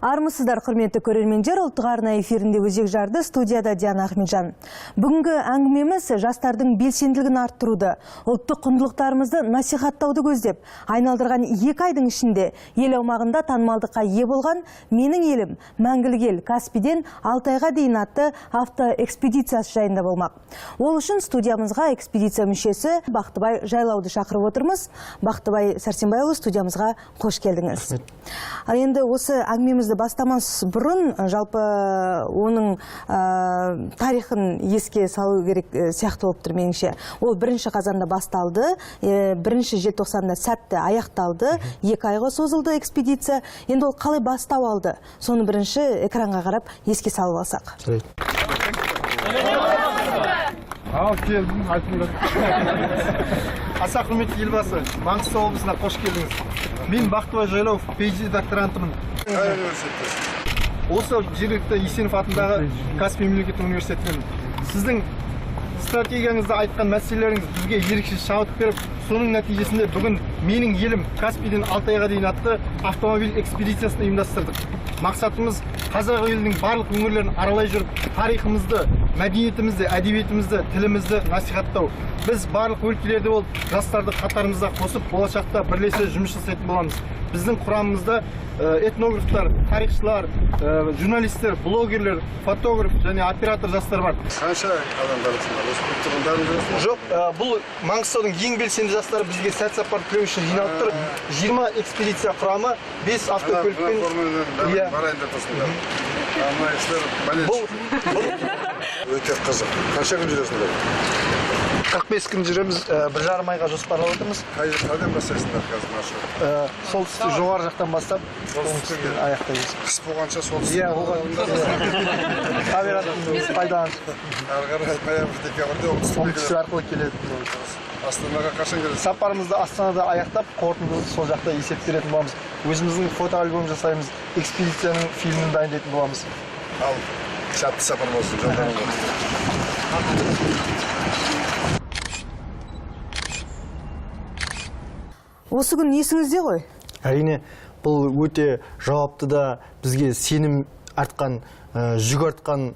Армысыздар, құрметті көрермендер, ұлттық арна эфирінде өзек жарды, студияда Диана Ахметжан. Бүгінгі әңгімеміз жастардың белсенділігін арттыруды, ұлттық құндылықтарымызды насихаттауды көздеп, айналдырған 2 айдың ішінде ел аумағында танымалдыққа ие болған «Менің елім, мәңгілік ел, Каспийден Алтайға дейін» атты автоэкспедициясы жайында болмақ. Ол үшін студиямызға экспедиция мүшесі Бақтыбай Жайлауды шақырып отырмыз. Бақтыбай Сәрсенбайұлы, студиямызға қош келдіңіз. Ал енді осы әңгімемізді бастамас бұрын жалпы оның тарихын еске салу керек сияқты болып тұр меніңше. Ол 1 қазанда басталды, 1 желтоқсанда сәтті аяқталды, 2 айға созылды экспедиция. Енді ол қалай бастау алды? Соны бірінші экранға қарап еске салып алсақ. Ал келдім, айтыңдар. Аса құрметті Елбасы, Маңғыстау облысына қош келдіңіз. Мен Бақтыбай Жайлауов, PhD докторантымын. Қай университеттесің? Осы жергілікті Есенов атындағы Каспий мемлекеттік университетінен. Сіздің стратегияңызда айтқан мәселелеріңіз бізге ерекше шабыт беріп, соның нәтижесінде бүгін «Менің елім, Каспийден Алтайға дейін» атты автомобиль экспедициясын ұйымдастырдық. Мақсатымыз қазақ елінің барлық өңірлерін аралай жүріп, тарихымызды, мәдениетімізді, әдебиетімізді, тілімізді насихаттау. Біз барлық өлкелерде болып, жастарды қатарымызға қосып, болашақта бірлесе жұмыс жасайтын боламыз. Біздің құрамымызда этнографтар, тарихшылар, журналистер, блогерлер, фотограф және оператор жастар бар. Қанша адам барасыңдар? Осы тұрғындардың жастары? Жоқ, бұл Маңғыстаудың ең белсенді жастары бізге сәт сапар тілеу үшін жиналып тұр. 20 экспедиция құрамы, 5 автокөлікпен. Иә. Барайын деп тұрсыңдар. Ана кісілер Бұл өте қызық. Қанша күн жүресіңдер? 45 күн жүреміз, 1,5 айға жоспарлап отырмыз. Қайдан бастайсыңдар қазір маршрут? Солтүстік жоғары жақтан бастап, оңтүстікке аяқтаймыз. Қыс болғанша солтүстік. Иә, оған табиғатын пайдаланып. Ары қарай ноябрь, декабрьде оңтүстік арқылы келеді. Астанаға қашан келесіз? Сапарымызды Астанада аяқтап, қорытындыны сол жақта есеп беретін боламыз. Өзіміздің фотоальбом жасаймыз, экспедицияның фильмін дайындайтын боламыз. Ал, сәтті сапар болсын, жолдарың болсын. Осы күн есіңізде ғой? Әрине, бұл өте жауапты да бізге сенім артқан, жүк артқан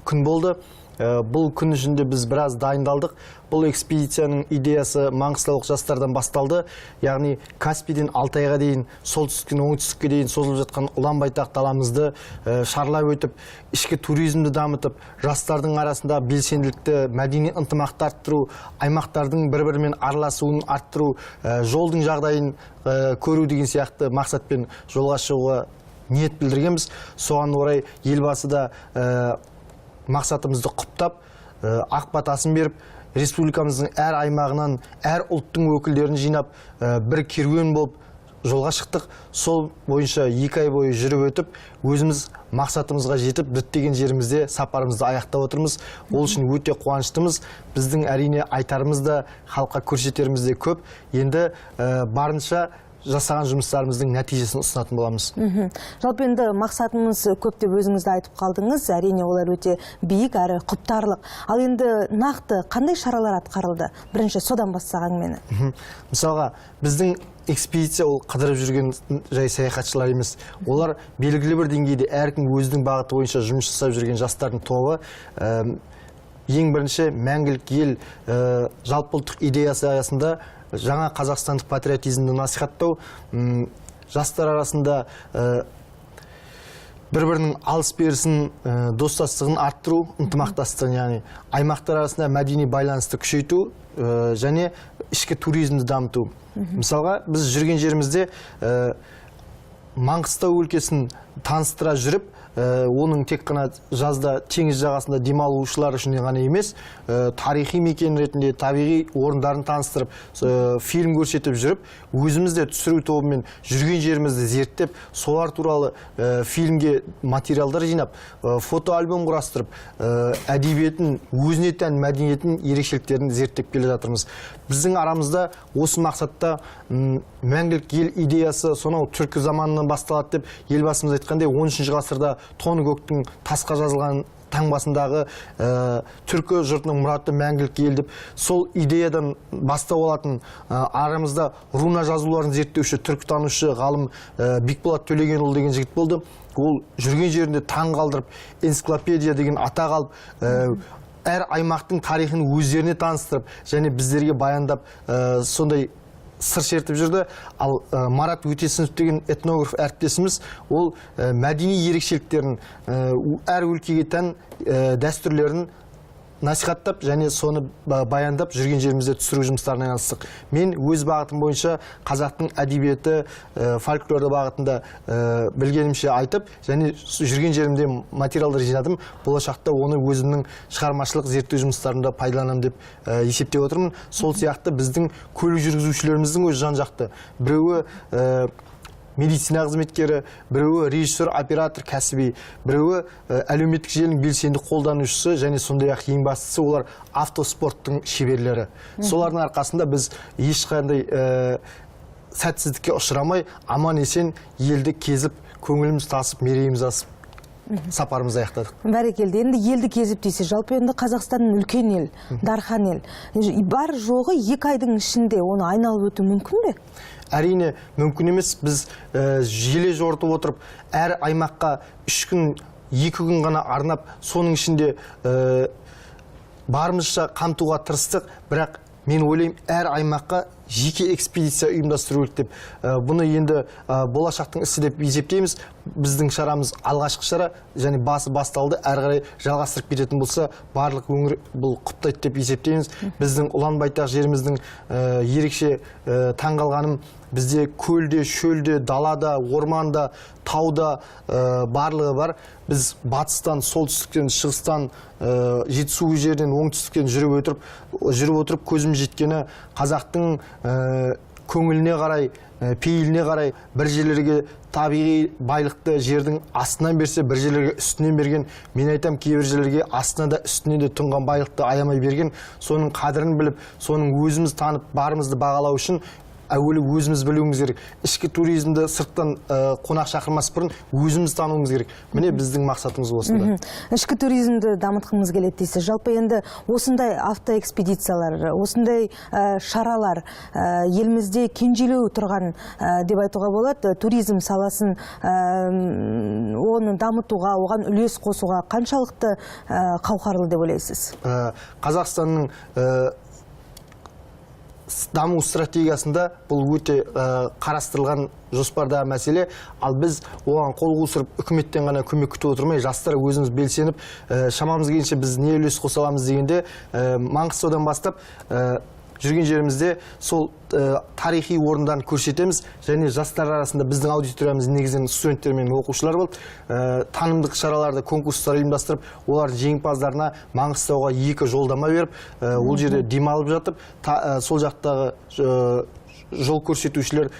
күн болды. Бұл күн ішінде біз біраз дайындалдық. Бұл экспедицияның идеясы маңғыстаулық жастардан басталды. Яғни Каспийден Алтайға дейін, солтүстіктен оңтүстікке дейін созылып жатқан ұлан-байтақ даламызды шарлап өтіп, ішкі туризмді дамытып, жастардың арасында белсенділікті, мәдени ынтымақты арттыру, аймақтардың бір-бірімен араласуын арттыру, жолдың жағдайын көру деген сияқты мақсатпен жолға шығуға ниет білдіргенбіз. Соған орай Елбасы да мақсатымызды құптап, ақ батасын беріп, республикамыздың әр аймағынан, әр ұлттың өкілдерін жинап, бір керуен болып жолға шықтық. Сол бойынша 2 ай бойы жүріп өтіп, өзіміз мақсатымызға жетіп, діттеген жерімізде сапарымызды аяқтап отырмыз. Ол үшін өте қуаныштымыз. Біздің әрине айтарымыз да, халыққа көрсетеріміз де көп. Енді барынша жасаған жұмыстарымыздың нәтижесін ұсынатын боламыз. Жалпы енді мақсатымыз көп деп өзіңіз де айтып қалдыңыз. Әрине олар өте биік әрі құптарлық. Ал енді нақты қандай шаралар атқарылды? Бірінші содан бастасақ әңгімені. Мысалға, біздің экспедиция ол қыдырып жүрген жай саяхатшылар емес. Олар белгілі бір деңгейде әркім өзінің бағыты бойынша жұмыс жасап жүрген жастардың тобы. Ең бірінші мәңгілік ел жалпыұлттық идеясы аясында жаңа қазақстандық патриотизмді насихаттау, жастар арасында бір-бірінің алыс-берісін, достастығын арттыру, ынтымақтастығын, яғни аймақтар арасында мәдени байланысты күшейту, және ішкі туризмді дамыту. Мысалға, біз жүрген жерімізде Маңғыстау өлкесін таныстыра жүріп, оның тек қана жазда теңіз жағасында демалушылар үшін ғана емес, тарихи мекен ретінде табиғи орындарын таныстырып, фильм көрсетіп жүріп, өзіміз де түсіру тобымен жүрген жерімізді зерттеп, солар туралы фильмге материалдар жинап, фотоальбом құрастырып, әдебиетін, өзіне тән мәдениетін, ерекшеліктерін зерттеп келе жатырмыз. Біздің арамызда осы мақсатта мәңгілік ел идеясы сонау түркі заманынан басталады деп Елбасымыз айтқандай, 13 ғасырда Тоныкөктің тасқа жазылған таңбасындағы түркі жұртының мұраты мәңгілік ел деп сол идеядан бастау алатын, арамызда руна жазуларын зерттеуші, түркітанушы ғалым Бекболат Төлегенұлы деген жігіт болды. Ол жүрген жерінде таң қалдырып, энциклопедия деген атақ алып, әр аймақтың тарихын өздеріне таныстырып және біздерге баяндап, сондай сыр шертіп жүрді. Ал Марат Өтесінов деген этнограф әріптесіміз, ол мәдени ерекшеліктерін, әр өлкеге тән дәстүрлерін насихаттап және соны баяндап жүрген жерімізде түсіру жұмыстарына айналыстық. Мен өз бағытым бойынша қазақтың әдебиеті, фольклоры бағытында білгенімше айтып және жүрген жерімде материалдар жинадым. Болашақта оны өзімнің шығармашылық зерттеу жұмыстарымда пайдаланамын деп есептеп отырмын. Сол сияқты біздің көлік жүргізушілеріміздің өзі жан-жақты. Біреуі медицина қызметкері, біреуі режиссер, оператор кәсіби, біреуі әлеуметтік желінің белсенді қолданушысы және сондай-ақ ең бастысы олар автоспорттың шеберлері. Солардың арқасында біз ешқандай сәтсіздікке ұшырамай, аман есен елді кезіп, көңіліміз тасып, мерейіміз асып сапарымызды аяқтадық. Бәрекелді. Енді елді кезіп дейсіз. Жалпы енді Қазақстан үлкен ел, дархан ел. Бар жоғы 2 айдың ішінде оны айналып өту мүмкін бе? Әрине мүмкін емес. Біз желе жортып отырып, әр аймаққа 3 күн, 2 күн ғана арнап, соның ішінде барымызша қамтуға тырыстық. Бірақ мен ойлаймын, әр аймаққа жеке экспедиция ұйымдастыру керек деп. Бұны енді болашақтың ісі деп есептейміз. Біздің шарамыз алғашқы шара және басы басталды, әрі қарай жалғастырып кететін болса, барлық өңір бұл құптайды деп есептейміз. Біздің ұлан байтақ жеріміздің ерекше таңғалғаным, бізде көлде, шөлде, далада, орманда, тауда барлығы бар. Біз батыстан, солтүстіктен, шығыстан, Жетісу жерінен, оңтүстіктен жүріп отырып көзім жеткені қазақтың көңіліне қарай, пейіліне қарай бір жерлерге табиғи байлықты жердің астынан берсе, бір жерлерге үстінен берген. Мен айтам, кейбір жерлерге астына да үстіне де тұнған байлықты аямай берген. Соның қадірін біліп, соның өзіміз танып, барымызды бағалау үшін әуелі өзіміз білуіміз керек. Ішкі туризмді сырттан қонақ шақырмас бұрын өзіміз тануымыз керек. Міне біздің мақсатымыз осында. Ішкі туризмді дамытқымыз келеді дейсіз. Жалпы енді осындай автоэкспедициялар, осындай шаралар елімізде кенжелеу тұрған деп айтуға болады. Туризм саласын оны дамытуға, оған үлес қосуға қаншалықты қауқарлы деп ойлайсыз? Қазақстанның даму стратегиясында бұл өте қарастырылған жоспардағы мәселе. Ал біз оған қол қусырып, үкіметтен ғана көмек күтіп отырмай, жастар өзіміз белсеніп, шамамыз келгенше біз не үлес қоса аламыз дегенде, Маңғыстаудан бастап жүрген жерімізде сол тарихи орындарын көрсетеміз және жастар арасында біздің аудиториямыз негізінен студенттер мен оқушылар болды. Танымдық шараларды, конкурстар ұйымдастырып, олардың жеңімпаздарына Маңғыстауға 2 жолдама беріп, ол жерде демалып жатып, сол жақтағы жол көрсетушілер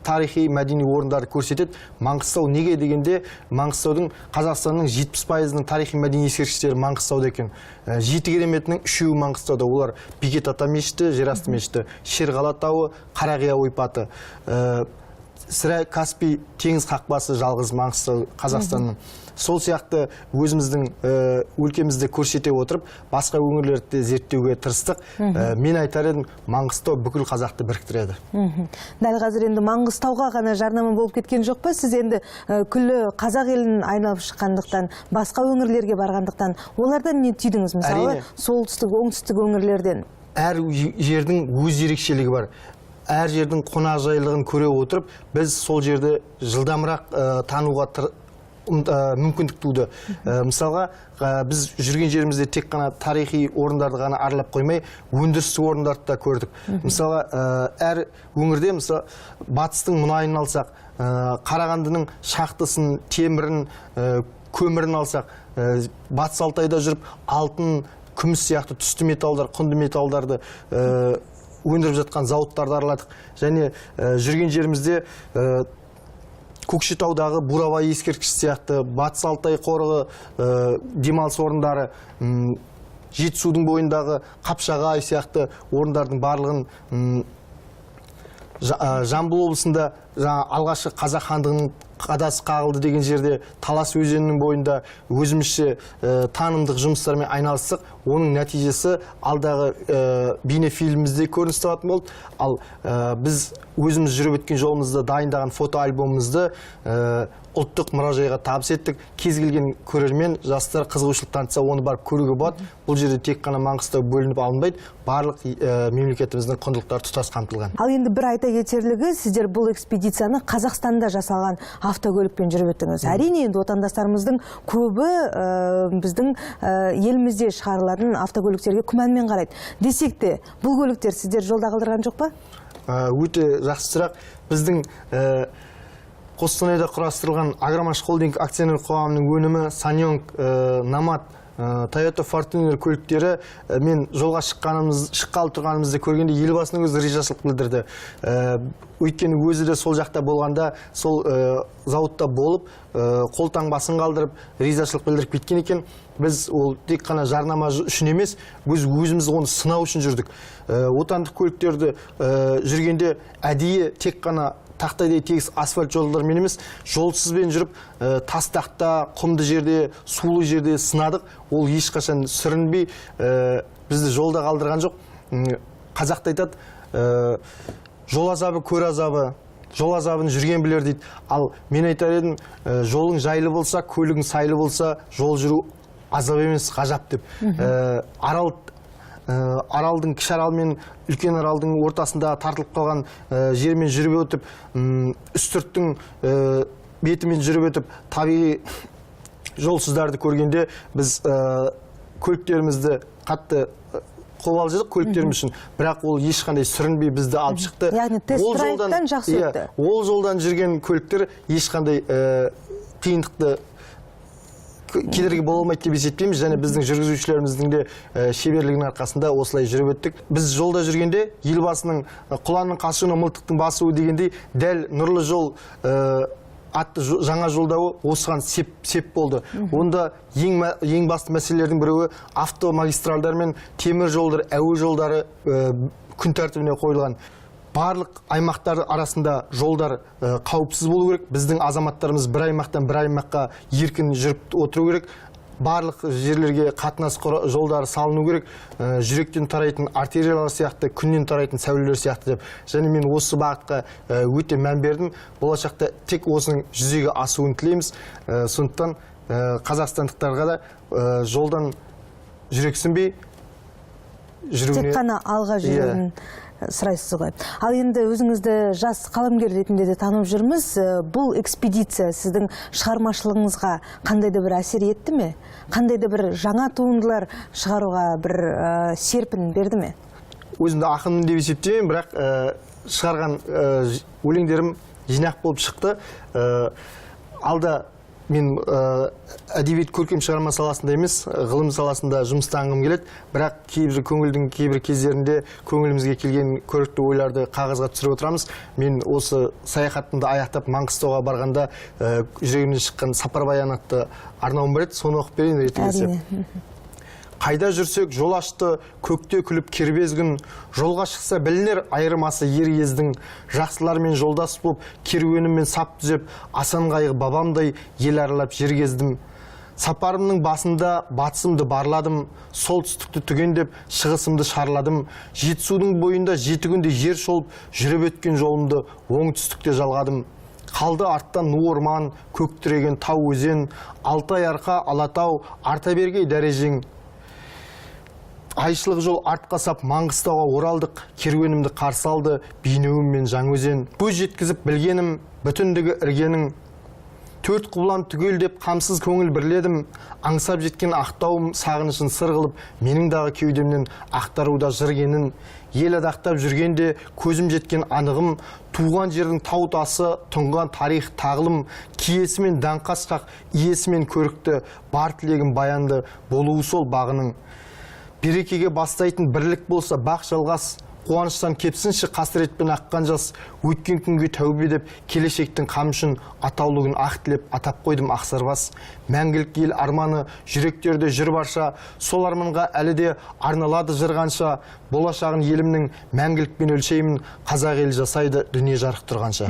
тарихи мәдени орындарды көрсетеді. Маңғыстау неге дегенде, Маңғыстаудың Қазақстанның 70%-ның тарихи мәдени ескерткіштері Маңғыстауда екен. 7 кереметінің 3-еуі Маңғыстауда. Олар Бекет ата мешіті, жерасты мешіті, Шерқала тауы, Қарақия ойпаты. Сірә Каспий теңіз қақпасы жалғыз Маңғыстау Қазақстанның. Сол сияқты өзіміздің өлкемізді көрсете отырып, басқа өңірлерді де зерттеуге тырыстық. Мен айтар едім, Маңғыстау бүкіл қазақты біріктіреді. Дәл қазір енді Маңғыстауға ғана жарнама болып кеткен жоқ па? Сіз енді күллі қазақ елін айналып шыққандықтан, басқа өңірлерге барғандықтан, олардан не түйдіңіз? Мысалы, Әрине. солтүстік, оңтүстік өңірлерден. Әр жердің өз ерекшелігі бар. Әр жердің қонақжайлығын көре отырып, біз сол жерді жылдамырақ тануға мүмкіндік туды. Мысалға, біз жүрген жерімізде тек қана тарихи орындарды ғана аралап қоймай, өндірістік орындарды да көрдік. Мысалға, әр өңірде, мысалы, батыстың мұнайын алсақ, Қарағандының шахтасын, темірін, көмірін алсақ, Батыс Алтайда жүріп алтын, күміс сияқты түсті металдар, құнды металдарды өндіріп жатқан зауыттарды араладық. Және жүрген жерімізде Көкшетаудағы Бурабай ескерткіші сияқты, Батыс Алтай қорығы, демалыс орындары, Жетісудың бойындағы Қапшағай сияқты орындардың барлығын, Жамбыл облысында Жаңа алғашқы Қазақ хандығының қадасы қағылды деген жерде, Талас өзенінің бойында өзімізше танымдық жұмыстармен айналыстық. Оның нәтижесі алдағы бейнефильмімізде көрініс табатын болды. Ал біз өзіміз жүріп өткен жолымызды дайындаған фотоальбомымызды ұлттық мұражайға табыс еттік. Кез келген көрермен, жастар қызығушылық танытса, оны барып көруге болады. Бұл жерде тек қана Маңғыстау бөлініп алынбайды, барлық мемлекетіміздің құндылықтары тұтас қамтылған. Ал енді бір айта кетерлігі, сіздер бұл экспедицияны Қазақстанда жасалған автокөлікпен жүріп өттіңіз. Әрине, енді отандастарымыздың көбі біздің елімізде шығарылатын автокөліктерге күмәнмен қарайды. Десек те, бұл көліктер сіздер жолда қалдырған жоқ па? Өте жақсы сұрақ. Біздің Қостанайда құрастырылған Агромаш холдинг акционерлік қоғамының өнімі Саньонг, Номад, Тойота Фортюнер көліктері мен жолға шыққалы тұрғанымызды көргенде Елбасының өзі ризашылық білдірді. Өйткені өзі де сол жақта болғанда, сол зауытта болып, қолтаңбасын қалдырып, ризашылық білдіріп кеткен екен. Біз ол тек қана жарнама үшін емес, біз өзіміз оны сынау үшін жүрдік. Отандық көліктерді жүргенде әдейі тек қана тақтайдай тегіс асфальт жолдармен емес, жолсызбен жүріп, тас тақта, құмды жерде, сулы жерде сынадық. Ол ешқашан сүрінбей, бізді жолда қалдырған жоқ. Қазақта айтады, жол азабы көр азабы, жол азабын жүрген білер дейді. Ал мен айтар едім, жолың жайлы болса, көлігің сайлы болса, жол жүру азап емес, ғажап деп. Аралдың, кіші арал мен үлкен аралдың ортасында тартылып қалған жермен жүріп өтіп, Үстірттің бетімен жүріп өтіп, табиғи жолсыздарды көргенде біз көліктерімізді қатты қобалжыдық көліктеріміз үшін, бірақ ол ешқандай сүрінбей бізді алып шықты. Яғни тест-драйвтан жақсы өтті. Ол жолдан жүрген көліктер ешқандай қиындықты кедергі бола алмайды деп есептейміз. Және біздің жүргізушілеріміздің де шеберлігінің арқасында осылай жүріп өттік. Біз жолда жүргенде Елбасының құланның қашуына мылтықтың басуы дегендей, дәл нұрлы жол атты жаңа жолдауы осыған сеп болды. Онда ең басты мәселелердің біреуі автомагистральдар мен темір жолдар, әуе жолдары күн тәртібіне қойылған. Барлық аймақтар арасында жолдар қауіпсіз болу керек. Біздің азаматтарымыз бір аймақтан бір аймаққа еркін жүріп отыру керек. Барлық жерлерге қатынас жолдары салыну керек. Жүректен тарайтын артериялар сияқты, күннен тарайтын сәулелер сияқты деп. Және мен осы бағытқа өте мән бердім. Болашақта тек осының жүзеге асуын тілейміз. Сондықтан қазақстандықтарға да жолдан жүрексінбей жүруіне Тек қана алға жүруін сұрайсыз ғой. Ал енді өзіңізді жас қаламгер ретінде де танып жүрміз. Бұл экспедиция сіздің шығармашылығыңызға қандай да бір әсер етті ме? Қандай да бір жаңа туындылар шығаруға бір серпін берді ме? Өзімді ақынмын деп есептемеймін, бірақ шығарған өлеңдерім жинақ болып шықты. Алда мен әдебиет көркем шығарма саласында емес, ғылым саласында жұмыстанғым келеді. Бірақ кейбір көңілдің кейбір кездерінде көңілімізге келген көрікті ойларды қағазға түсіріп отырамыз. Мен осы саяхатымды аяқтап Маңғыстауға барғанда жүрегімнен шыққан Сапар Баян атты арнауым бар еді, соны оқып берейін реті келсе. Әрине. Қайда жүрсек жол ашты, көкте күліп кербез күн, жолға шықса білінер айырмасы ер ездің. Жақсылармен жолдас боп, керуеніммен сап түзеп, Асан қайғы бабамдай ел аралап жер кездім. Сапарымның басында батысымды барладым, солтүстікті түгендеп, шығысымды шарладым. Жетісудың бойында жеті күнде жер шолып, жүріп өткен жолымды оңтүстікте жалғадым. Қалды арттан ну орман, көктіреген тау өзен, Алтай арқа, Алатау, арта бергей дәрежең. Айшылық жол артқа сап Маңғыстауға оралдық, керуенімді қарсы алды Бейнеуім мен Жаңаөзен. Көз жеткізіп білгенім, бүтіндігі іргенің. Төрт құбылан түгел деп қамсыз көңіл бірледім. Аңсап жеткен Ақтауым сағынышын сыр қылып, менің дағы кеудемнен ақтаруда жыр кенін. Ел адақтап жүргенде көзім жеткен анығым, туған жердің тау тасы, тұнған тарих тағылым, киесімен даңқасқақ, иесімен көрікті, бар тілегім баянды, болуы сол бағының. Берекеге бастайтын бірлік болса бақ жалғас, Қуаныштан кепсінші қасіретпен аққан жас. Өткен күнге тәубе деп, келешектің қамы үшін атаулы күн ақ тілеп, атап қойдым Ақсарбас. Мәңгілік ел арманы жүректерде жүр барша, сол арманға әлі де арналады жыр қанша. Болашағын елімнің мәңгілікпен өлшеймін, қазақ елі жасайды дүние жарық тұрғанша.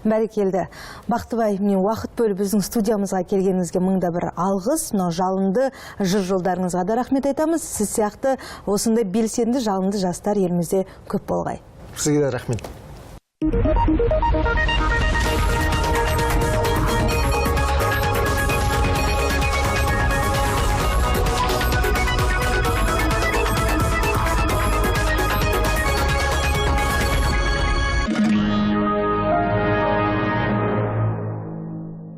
Бәрекелді. Бақтыбай, міне, уақыт бөліп біздің студиямызға келгеніңізге мыңда бір алғыс. Мынау жалынды жыр жолдарыңызға да рахмет айтамыз. Сіз сияқты осындай белсенді, жалынды жастар елімізде көп болғай. Сізге де рахмет.